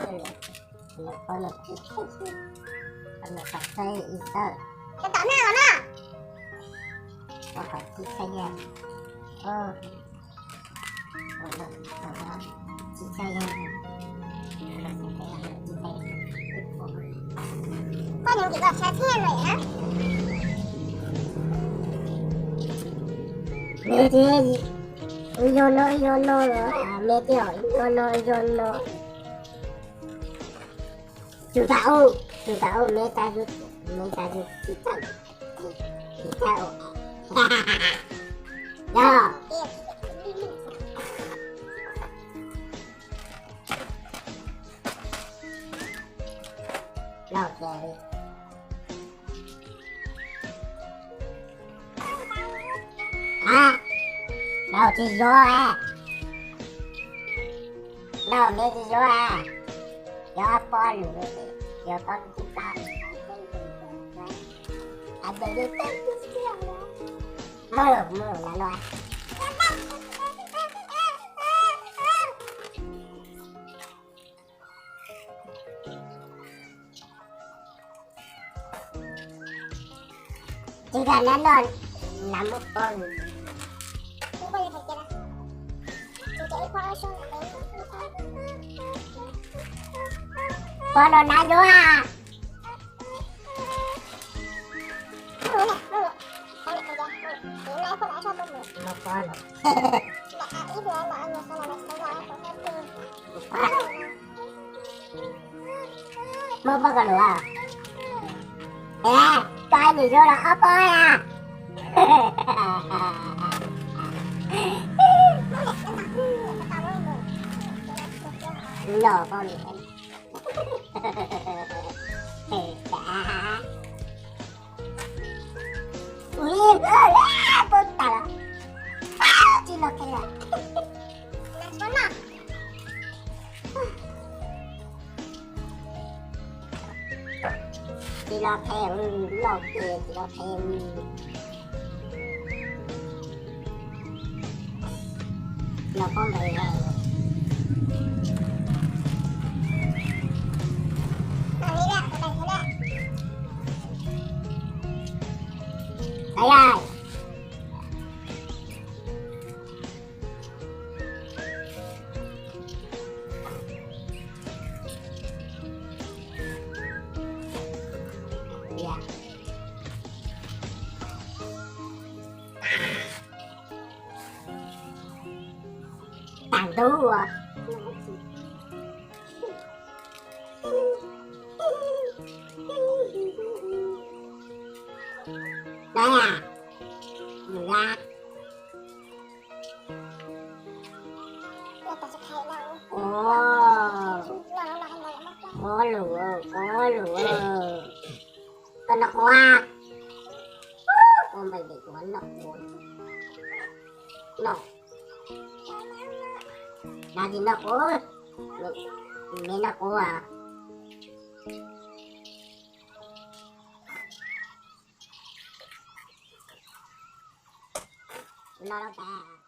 Nws pom nws tsis txhawj, pom nws qhov txhawj ib txawj. Koj tom naj los na. Pom qhov txhawj txhawj yog. Tsis txhawj yog. Koj nws nkim kom saib thiaj lawm na. Nws tias, ib yog no, ib yog no, me tias ib yog no, ib yog no. Tus tas u, tus tas u, me tas u, me tas u, tsis txawj, tsis txawj u. Yog. Lauj, ces a, lauj tsis yuav a, lauj me tsis yuav a, yuav pob lus, yuav pob lus tsis tau. Mus, mus no no. Tsis kam nab no, nab muab pob. Pob no nab yuav a. Muab pob koj lus a. Es, koj nws yuav los ob pob a. Los pob lus. Ui, pob tas los. Tsis los qhia lawm. Tsis los qhia, los qhia, tsis los qhia. Los pob npe. Ai, tag ntuj. Nws a, ua, ua lus, ua lus. Koj noj quav, ua npaim npaim kuv noj quav. Noj, noj tsis noj quav, noj quav. Noj tas.